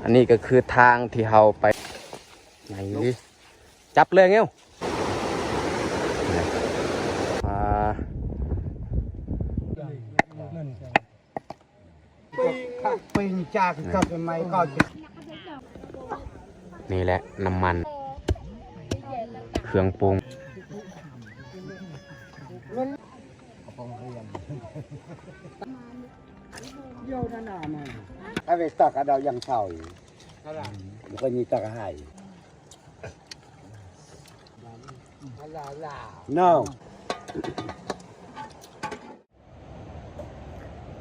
ອັນນີ້ກໍຄືທາງທີ່ເຮົາໄປ ໃຫຍ່ອີ່ຫຼີ ຈັບເລີຍ ເງວ ອ່າ ປີງຈາກກັບໃໝ່ກໍຈະ ນີ້ແຫຼະ ນ້ຳມັນ ເຄື່ອງປຸງ. ເອົາໄປຕັກເອົາດອກຢ່າງເຊົາ ບໍ່ຄ່ອຍມີຕັກໃຫ້ ເນາະ.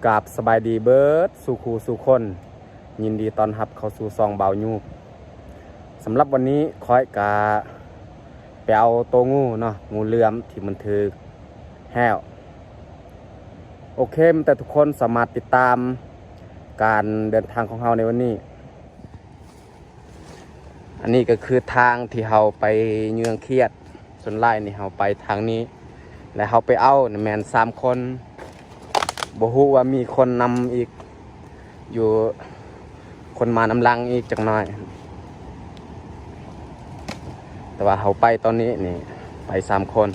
ກາບສະບາຍດີເບິດສູ່ຄູ່ສູ່ຄົນ, ຍິນດີຕ້ອນຮັບເຂົ້າສູ່ຊ່ອງບ່າວຍູບ. ສຳລັບວັນນີ້ຂ້ອຍກະໄປເອົາໂຕງູເນາະ, ງູເຫຼືອມທີ່ມັນຖືກແຮ້ວ. ໂອເຄ, ມີແຕ່ທຸກຄົນສາມາດຕິດຕາມການເດີນທາງຂອງເຮົາໃນວັນນີ້. ອັນນີ້ກໍຄືທາງທີ່ເຮົາໄປເຍືອງຂຽດ, ສ່ວນຫຼາຍນີ້ເຮົາໄປທາງນີ້ ແລະ ເຮົາໄປເອົານີ້ແມ່ນສາມຄົນ, ບໍ່ຮູ້ວ່າມີຄົນນຳອີກຢູ່, ຄົນມານຳຫຼັງອີກຈັກໜ້ອຍ, ແຕ່ວ່າເຮົາໄປຕອນນີ້ນີ້ ໄປສາມຄົນ.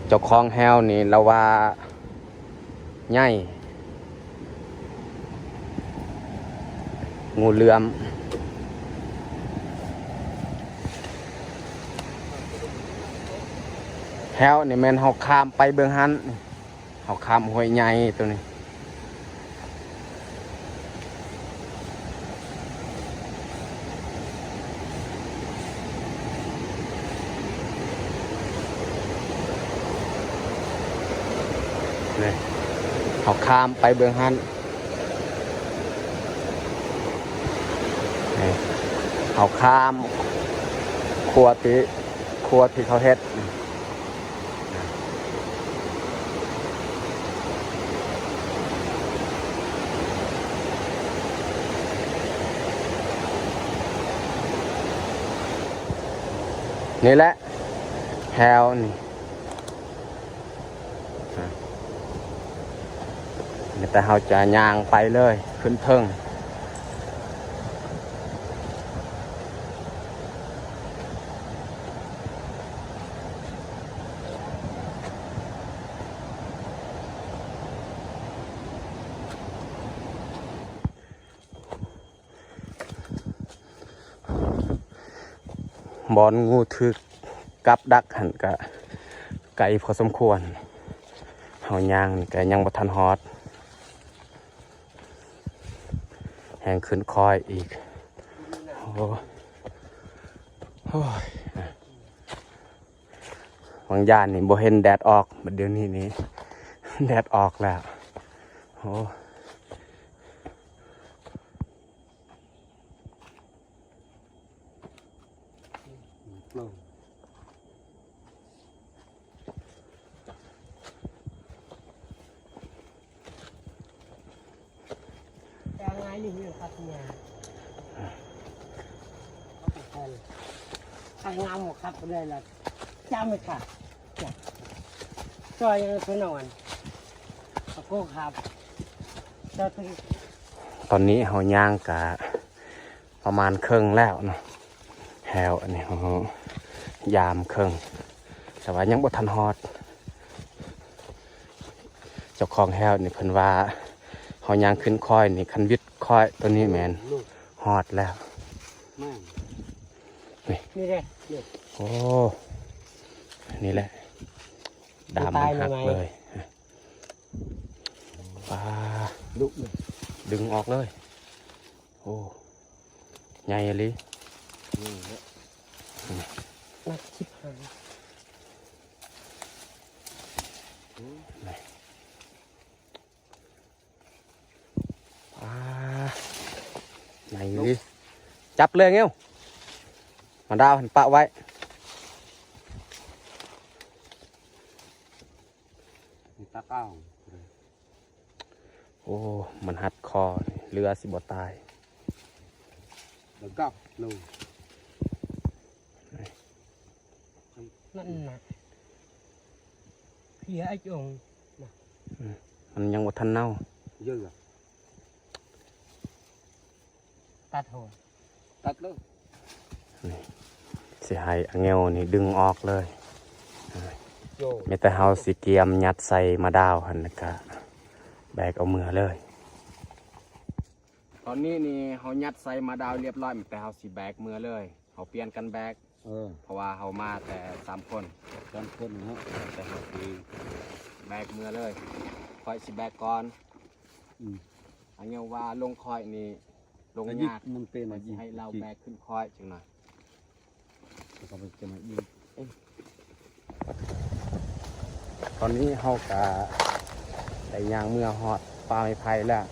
ເຈົ້າຂອງແຮ້ວນີ້ລາວວ່າໃຫຍ່ ງູເຫຼືອມ. ແຮ້ວນີ້ແມ່ນເຮົາຂ້າມໄປເບື້ອງຫັ້ນ. ເຮົາຂ້າມຫ້ວຍໃຫຍ່ໂຕນີ້ ນີ້ ເຮົາຂ້າມໄປເບື້ອງຫັ້ນ ນີ້ ເຮົາຂ້າມຂົວທີ່ ຂົວທີ່ເຂົາເຮັດ. ນີ້ແຫຼະ ແຖວນີ້ ມີແຕ່ເຮົາຈະຍ່າງໄປເລີຍ ຂຶ້ນເທິງ. ບ່ອນງູຖືກກັບດັກຫັ້ນກະໄກພໍສົມຄວນ, ເຮົາຍ່າງນີ້ກະຍັງບໍ່ທັນຮອດ. ແຮ່ງຂຶ້ນຄ້ອຍອີກ. ໂອ້ ໂອ້ຍ ຫວ່າງຢ້ານນີ້ບໍ່ເຫັນແດດອອກ, ບັດດຽວນີ້ນີ້ແດດອອກແລ້ວ. ໂອ້ ຕອນນີ້ເຮົາຍ່າງກະ ປະມານເຄິ່ງແລ້ວເນາະ, ແຮ້ວອັນນີ້ເຮົາຢາມເຄິ່ງ ແຕ່ວ່າຍັງບໍ່ທັນຮອດ. ເຈົ້າຂອງແຮ້ວນີ້ເພິ່ນວ່າເຮົາຍ່າງຂຶ້ນຄ້ອຍນີ້ ຄັນວິດຄ້ອຍໂຕນີ້ແມ່ນຮອດແລ້ວ. ນີ້ ນີ້ເດ້ ນີ້ ໂອ້ ນີ້ແຫຼະ ດາມມັນຫັກເລີຍ. ປາ ດຸເລີຍ ດຶງອອກເລີຍ. ໂອ້ ໃຫຍ່ອີ່ຫຼີ ນີ້ແຫຼະ ໜັກຊິບຫ້າ ປາ ໃຫຍ່ອີ່ຫຼີ. ຈັບເລີຍ ເງວ ມາດາວຫັ້ນປະໄວ້. ຕາກ້າວ ໂອ້ ມັນຮັດຄໍ ເຫຼືອຊິບໍ່ຕາຍ ລະກັບລົງ ນັ້ນນະ ເພຍໄອ້ຈົ່ງນະ. ອືມ ມັນຍັງບໍ່ທັນເນົ່າ. ເຍອະ ຕັດຫົວ ຕັດເລີຍ. ນີ້ ຊິໃຫ້ອາແງວນີ້ດຶງອອກເລີຍ. ໂຍ ມີແຕ່ເຮົາຊິກຽມຍັດໃສ່ມາດາວຫັ້ນ ແລ້ວກະແບກເອົາເມືອເລີຍ. ຕອນນີ້ນີ້ເຮົາຍັດໃສ່ມາດາວລຽບຮ້ອຍ ແຕ່ເຮົາຊິແບກເມືອເລີຍ. ເຮົາປ່ຽນກັນແບກ ເອີ ເພາະວ່າເຮົາມາແຕ່ສາມຄົນ ສາມຄົນເນາະ ແຕ່ເຮົາຊິແບກເມືອເລີຍ. ຂ້ອຍຊິແບກກ່ອນ. ອືມ ອັນຍາວ່າລົງຂ້ອຍນີ້ລົງຍາກ ມັນເປັນ ຂ້ອຍຊິໃຫ້ລາວແບກຂຶ້ນຂ້ອຍຈັກໜ່ອຍ. ຕອນນີ້ເຮົາກະໄດ້ຍ່າງເມືອຮອດປ່າໄມ້ໄຜ່ແລ້ວ.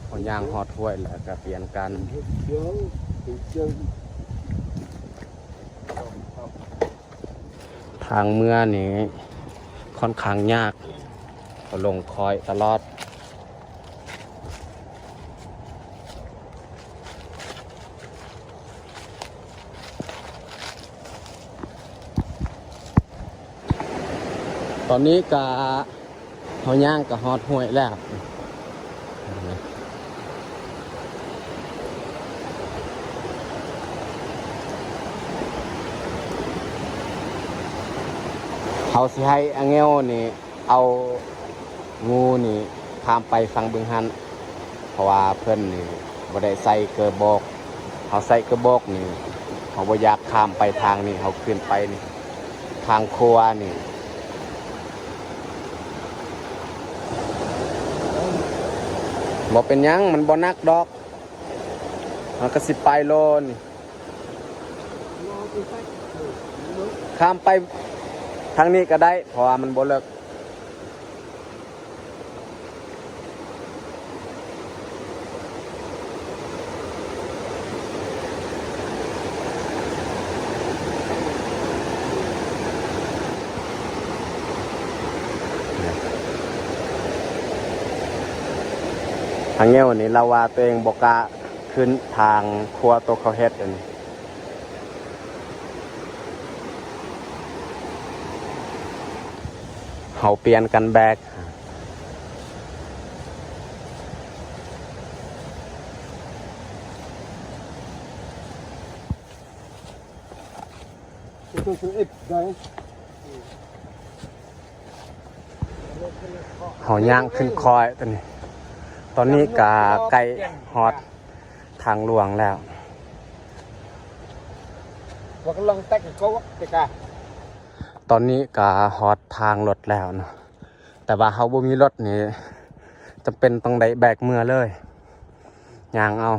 ເຮົາຍ່າງຮອດຫ້ວຍແລ້ວກະປ່ຽນກັນ. ທາງເມືອນີ້ຂ້ອນຂ້າງຍາກ ເຂົາລົງຄ້ອຍຕະຫຼອດ. ຕອນນີ້ກະ ເຮົາຍ່າງກະຮອດຫ້ວຍແລ້ວ. ເຮົາຊິໃຫ້ອາແງວນີ້ເອົາງູນີ້ຂ້າມໄປຝັ່ງເບື້ອງຫັ້ນ ເພາະວ່າເພິ່ນນີ້ບໍ່ໄດ້ໃສ່ເກີບອກ. ເຮົາໃສ່ເກີບອກນີ້ ເຮົາບໍ່ຢາກຂ້າມໄປທາງນີ້ ເຮົາຂຶ້ນໄປນີ້ ທາງຂົວນີ້. ບໍ່ເປັນຫຍັງ ມັນບໍ່ໜັກດອກ ມັນກະຊິໄປໂລດນີ້. ຂ້າມໄປທາງນີ້ກະໄດ້ ເພາະວ່າມັນບໍ່ເລິກ. ອາແງວນີ້ລາວວ່າໂຕເອງບໍ່ກ້າຂຶ້ນທາງຂົວໂຕເຂົາເຮັດອັນນີ້. ເຮົາປ່ຽນກັນແບກ. ເຮົາຍ່າງຂຶ້ນຄ້ອຍຕອນນີ້ ຕອນນີ້ກະໃກ້ຮອດ ທາງຫຼວງແລ້ວ. ຕອນນີ້ກະຮອດທາງລົດແລ້ວເນາະ ແຕ່ວ່າເຮົາບໍ່ມີລົດນີ້ ຈຳເປັນຕ້ອງໄດ້ແບກເມືອເລີຍ ຍ່າງເອົາ.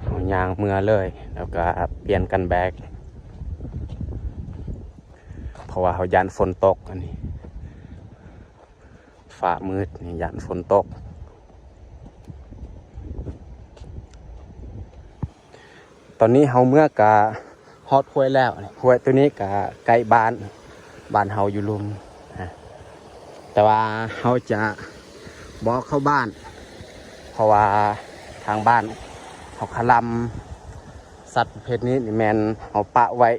ເຮົາຍ່າງເມືອເລີຍ ແລ້ວກະປ່ຽນກັນແບກ ເພາະວ່າເຮົາຢ້ານຝົນຕົກ ອັນນີ້ ຟ້າມືດນີ້ ຢ້ານຝົນຕົກ. ຕອນນີ້ເຮົາເມືອກະຮອດຫ້ວຍແລ້ວ. ຫ້ວຍໂຕນີ້ກະໃກ້ບ້ານ ບ້ານເຮົາຢູ່ລຸ່ມ ແຕ່ວ່າເຮົາຈະບໍ່ເຂົ້າບ້ານ ເພາະວ່າທາງບ້ານເຮົາຄະລຳ ສັດປະເພດນີ້ນີ້ແມ່ນເຮົາປະໄວ້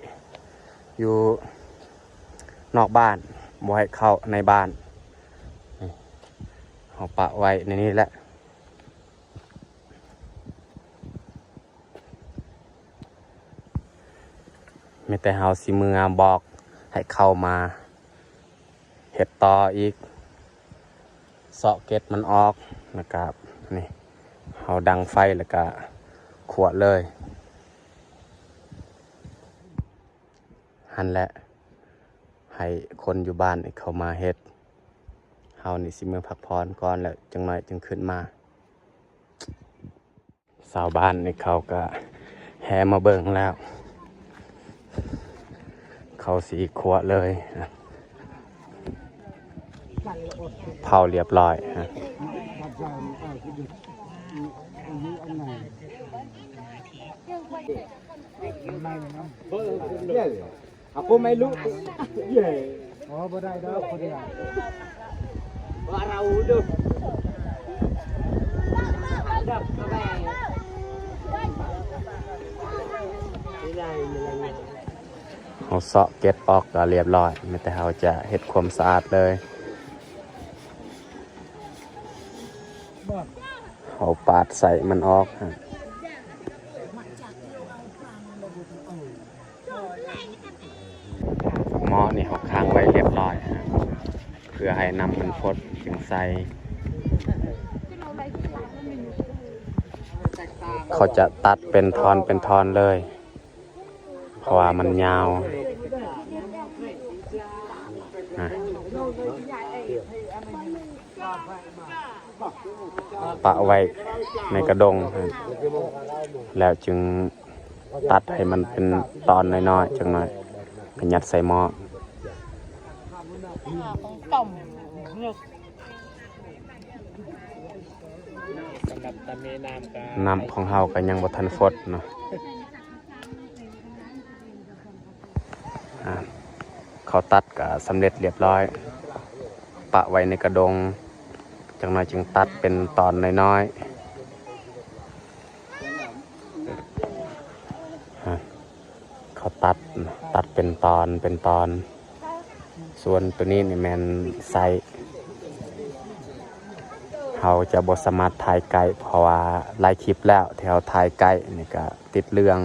ຢູ່ນອກບ້ານ ບໍ່ໃຫ້ເຂົ້າໃນບ້ານ. ເຮົາປະໄວ້ໃນນີ້ແຫຼະ. ມີແຕ່ເຮົາຊິເມືອບອກໃຫ້ເຂົ້າມາເຮັດຕໍ່ອີກ ເຊາະເກັດມັນອອກ ແລ້ວກະນີ້ ເຮົາດັງໄຟ ແລ້ວກະຂົ້ວເລີຍ. ຫັ້ນແຫຼະ ໃຫ້ຄົນຢູ່ບ້ານນີ້ເຂົ້າມາເຮັດ. ເຮົານີ້ຊິເມືອພັກຜ່ອນກ່ອນ ແລ້ວຈັກໜ້ອຍຈຶ່ງຂຶ້ນມາ. ຊາວບ້ານນີ້ເຂົາກະແຫ່ມາເບິ່ງແລ້ວ ເຂົາຊິຂົ້ວເລີຍ ເຜົາລຽບຮ້ອຍ. ເອົາໂກໄມລຸ ເຢ ອໍ ບໍ່ໄດ້ດອກ ບໍ່ໄດ້ ບໍ່ເອົາດູ ດັບເຂົ້າໄປ. ເຮົາເຊາະເກັບອອກກໍລຽບລ້ອຍ, ມີແຕ່ເຮົາຈະເຮັດຄວາມສະອາດເລີຍ. ເຮົາປາດໄສ້ມັນອອກ. ໝໍ້ນີ້ເຮົາຄ້າງໄວ້ລຽບລ້ອຍ ເພື່ອໃຫ້ນ້ຳມັນຟົດຈຶ່ງໃສ່. ເຂົາຈະຕັດເປັນທ່ອນເປັນທ່ອນເລີຍ ເພາະວ່າມັນຍາວ. ປະໄວ້ໃນກະດົງ ແລ້ວຈຶ່ງຕັດໃຫ້ມັນເປັນຕອນນ້ອຍໆ ຈັກໜ້ອຍ ກໍຍັດໃສ່ໝໍ້. ນ້ຳຂອງເຮົາກໍຍັງບໍ່ທັນຟົດເນາະ. ອາ ເຂົາຕັດກະສຳເລັດລຽບລ້ອຍ ປະໄວ້ໃນກະດົງ ຈັກໜ້ອຍຈຶ່ງຕັດເປັນຕອນນ້ອຍໆ. ອາ ເຂົາຕັດ ຕັດເປັນຕອນເປັນຕອນ. ສ່ວນໂຕນີ້ນີ້ແມ່ນໄສ້ ເຮົາຈະບໍ່ສາມາດຖ່າຍໃກ້ ເພາະວ່າຫຼາຍຄລິບແລ້ວທີ່ເຮົາຖ່າຍໃກ້ນີ້ກະຕິດເລື່ອງ.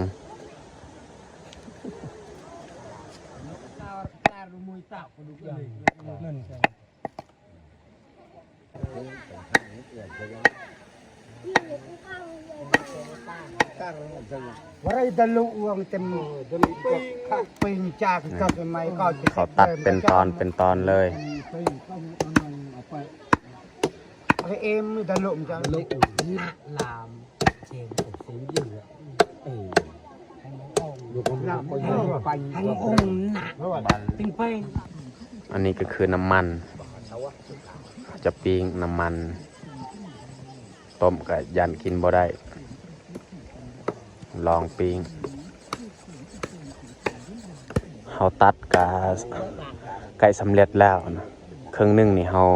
Warai dalu wang tem ping cak ka mai ka. ເຂົາຕັດເປັນຕອນເປັນຕອນເລີຍ. Ai em dalu macam dalu nak lam. ອັນນີ້ກໍຄືນ້ຳມັນ ເຂົາຈະປີ້ງນ້ຳມັນ ຕົ້ມກໍຢ້ານກິນບໍ່ໄດ້ ລອງປີ້ງ. ເຮົາຕັດກໍໃກ້ສຳເລັດແລ້ວນະ ເຄິ່ງໜຶ່ງນີ້ເຮົາ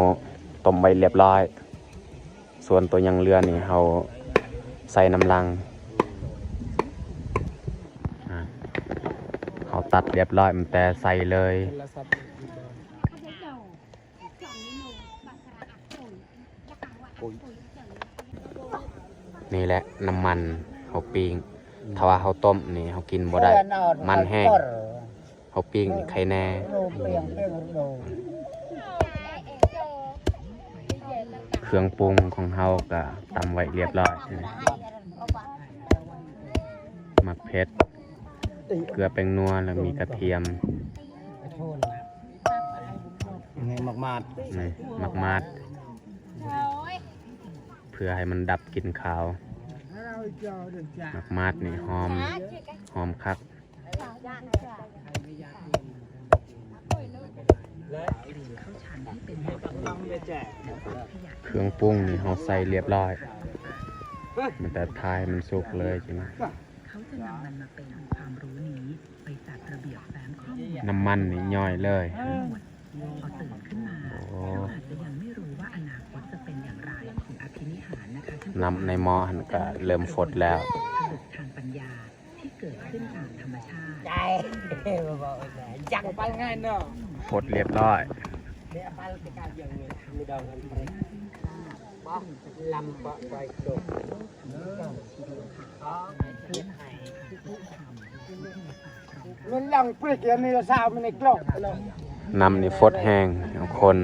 ຕົ້ມໄວ້ລຽບລ້ອຍ. ສ່ວນຕົວຍັງເຫຼືອນີ້ເຮົາໃສ່ນ້ຳລັງ. ອາ ເຮົາຕັດລຽບລ້ອຍ ມັນແຕ່ໃສ່ເລີຍ. ນີ້ແຫຼະນ້ຳມັນເຮົາປີ້ງ. ຖ້າວ່າເຮົາຕົ້ມນີ້ເຮົາກິນບໍ່ໄດ້ ມັນແຮງ. ເຮົາປີ້ງໄຂ່ແນ່. ເຄື່ອງປຸງຂອງເຮົາກະຕຳໄວ້ລຽບລ້ອຍ ໝາກເຜັດ ເກືອ ແປ້ງນົວ ແລ້ວມີກະທຽມ. ນີ້ໝາກມາດ ນີ້ໝາກມາດ ເພື່ອໃຫ້ມັນດັບກິ່ນຄາວ. ໝາກມາດນີ້ຫອມ ຫອມຄັກ. ເຄື່ອງປຸງນີ້ເຮົາໃສ່ລຽບລ້ອຍ ມັນແຕ່ຖ້າໃຫ້ມັນສຸກເລີຍຈັ່ງ. ເຂົາຈະນຳມັນມາເປັນຄວາມຮູ້ນີ້ໄປຈັດລະບຽບແຟ້ມຂໍ້ມູນ. ນ້ຳມັນນີ້ຍ້ອຍເລີຍ. ພໍຕື່ນຂຶ້ນມາ ເຮົາອາດຈະຍັງໄມ່ຮູ້ວ່າອະນາຄົດຈະເປັນຢ່າງໄລຂອງອະພິນິຫານນະຄະ. ນ້ຳໃນໝໍ້ຫັ້ນກະເລີ່ມຟົດແລ້ວ. ຜະລຶກທາງປັນຍາ ທີ່ເກີດຂຶ້ນຕາມທຳມະຊາດ. ຟົດລຽບລ້ອຍ. ນ້ຳນີ້ຟົດແຮງ ຄົນ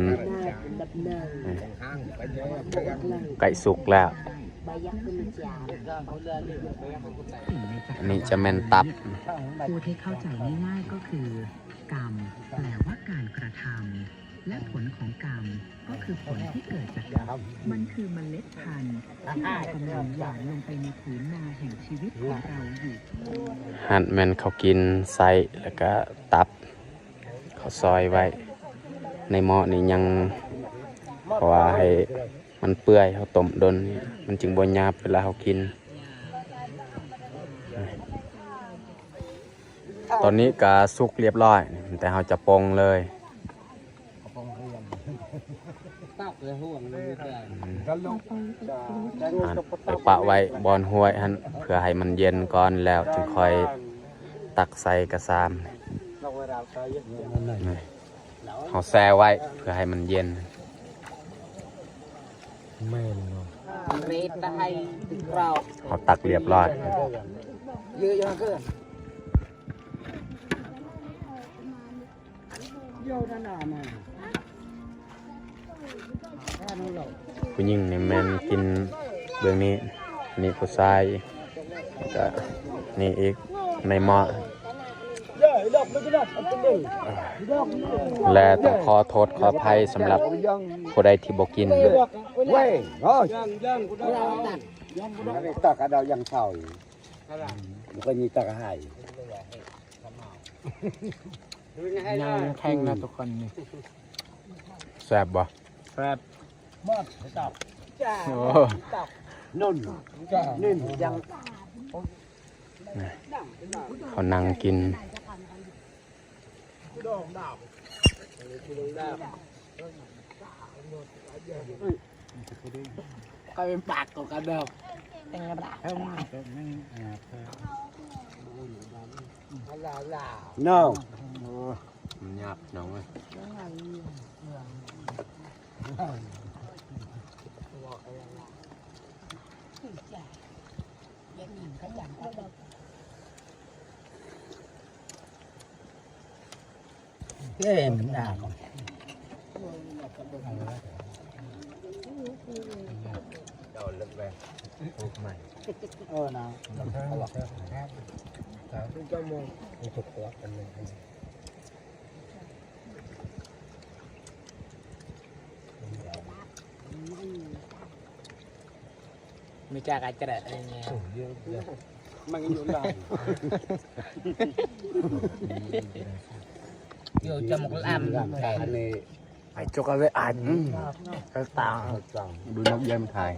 ໃກ້ສຸກແລ້ວ. ອັນນີ້ຈະແມ່ນຕັບ. พูดให้เข้าใจง่ายๆ ก็คือ กรรม แปลว่าการกระทำ และผลของกรรม ก็คือผลที่เกิดจากกรรม มันคือเมล็ดพันธุ์ที่เรากำลังหว่านลงไปในผืนนาแห่งชีวิตของเราอยู่. ຫັ້ນແມ່ນເຂົາກິນໄສ້ ແລ້ວກະຕັບ ເຂົາຊອຍໄວ້ໃນໝໍ້ນີ້ຍັງ ເພາະວ່າໃຫ້ ມັນເປື່ອຍ ເຮົາຕົ້ມດົນ ມັນຈຶ່ງບໍ່ຫຍາບເວລາເຮົາກິນ. ຕອນນີ້ກະສຸກລຽບລ້ອຍ ແຕ່ເຮົາຈະປົງເລີຍ. ຫັ້ນ ໄປປະໄວ້ບ່ອນຫ້ວຍຫັ້ນ ເພື່ອໃຫ້ມັນເຢັນກ່ອນ ແລ້ວຈຶ່ງຄ່ອຍ ຕັກໃສ່ກະຊາມ ນີ້ ເຮົາແຊ່ໄວ້ເພື່ອໃຫ້ມັນເຢັນ. ແມ່ນເນາະ ເຮົາຕັກລຽບຮ້ອຍ. ຜູ້ຍິງນີ້ແມ່ນກິນເບື້ອງນີ້ ນີ້ຜູ້ຊາຍ ແລ້ວກະນີ້ອີກໃນໝໍ້. ແລະຕ້ອງຂໍໂທດຂໍອະໄພສຳລັບຜູ້ໃດທີ່ບໍ່ກິນ. ຕັກກະດາວຍັງເຊົາ ບໍ່ຄ່ອຍມີຕັກໃຫ້. ຍັງແຂງນະທຸກຄົນນີ້. ແຊບບໍ່? ແຊບ. ໂອ້ ນຸ່ນ ນຸ່ນ ຍັງ ເຂົານັ່ງກິນ. ໃຜເປັນປາກກໍກະດອກ ເອົາມາ ນອງ ມັນຍາກນ້ອງເອີຍ. ເອີ ມັນໜາວ ເອີ ໜາວ. ມີຈັກອາຈະໄດ້ ມັນຢູ່ໄດ້ ຢູ່ຈະໝົກລຳ ອັນນີ້ ໄປຈົກເອົາໄວ້ອ່ານ ອືມ ຕາ ດູນົກເຢັນຖ່າຍ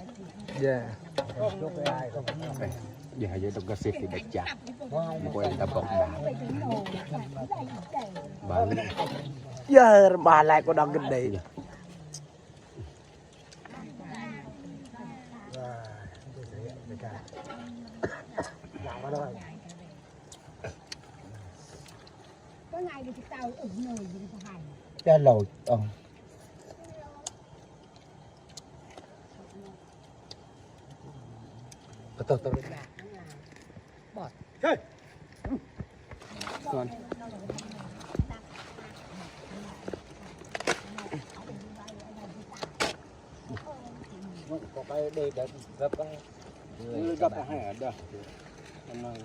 ເຢ້ ຢ່າໃຫ້ເຈົ້າຕ້ອງກະຊິບຕິດດັກຈາ ມັນກໍເປັນຕາບອກບາ ບາ ຢ່າບາຫຼາຍກວ່າດອກກະເດ. ແຕ່ເຮົາ ເອີ ກະຕົກຕົກ ເຮີ້ຍ ກ່ອນ ກໍໄປເດີ ກັບ ກັບ ກັບໃຫ້ເດີ ອັນນັ້ນ.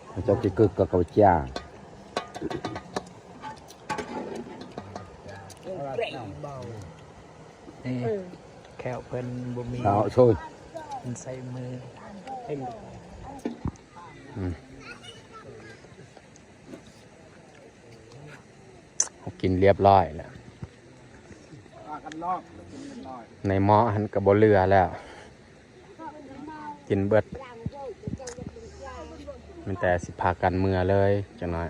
ເຂົາເຈົ້າກິນກຶກກັບເຂົ້າຈ້າ ນີ້ ແຂ້ວເພິ່ນບໍ່ມີ ເອົາໂຊຍ ເພິ່ນໃສ່ມື ອືມ ເຮົາກິນລຽບຮ້ອຍແລ້ວ ໃນໝໍ້ຫັ້ນກະບໍ່ເຫຼືອແລ້ວ ກິນເບິດ ມີແຕ່ຊິພາກັນເມືອເລີຍຈັກໜ້ອຍ.